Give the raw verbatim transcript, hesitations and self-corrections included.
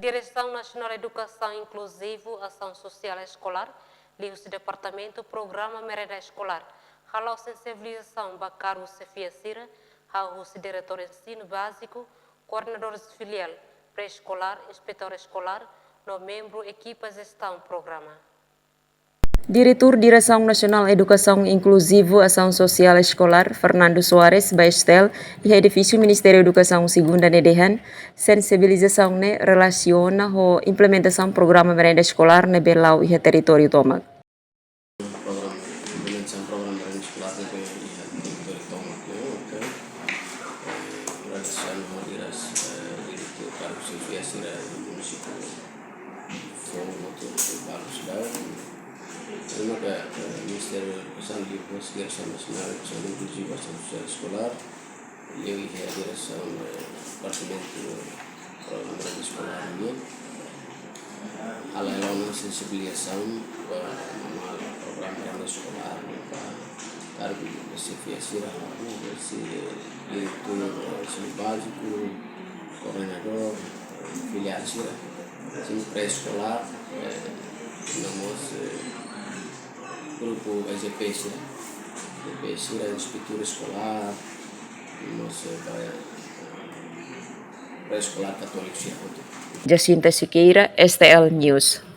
Diresaun Nasionál Edukasaun Inkluzivu Asaun Sosiál Eskolár, liuhusi Departamentu Programa Merenda Eskolár, hala'o sensibilizasaun ba kargu xefia sira, hahú husi diretór ensinu báziku, koordenadores filiál, pré-eskolár, inspetór eskolár, no membru ekipa jestaun programa. Diretór Diresaun Nasionál Edukasaun Inkluzivu Asaun Sosiál Eskolár, Fernando Soares, ba STL, iha edifísiu Ministériu Edukasaun Segunda ne'e dehan, sensibilizasaun ne'e relasiona ho implementasaun programa merenda eskolár ne'ebé la'o iha territóriu tomak. Programa, implementasaun programa merenda eskolár ne'ebé iha territóriu tomak, oke. Eh, relasiona ho diras, eh, direitu kargu xefia sira iha munisípiu foun no balu sira. Entaun, eh, Ministériu Edukasaun liuhusi Diresaun Nasionál Edukasaun Inkluzivu Asaun Sosiál Eskolár, liuhusi Diresaun, eh, Departamentu Programa Merenda Eskolár nian, hala'o ona sensibilizasaun ba manuál programa merenda eskolár ba kargu xefia sira, no husi diretór ensinu báziku, koordenadór, eh, filiál sira, ensinu pré-eskolár, eh, no mós, eh, grupu E J P sira, E J P sira, inspetór eskolár, no mós, eh, ba, eh, pré-eskolár katóliku sira hotu. Jacinta Siqueira, STL News.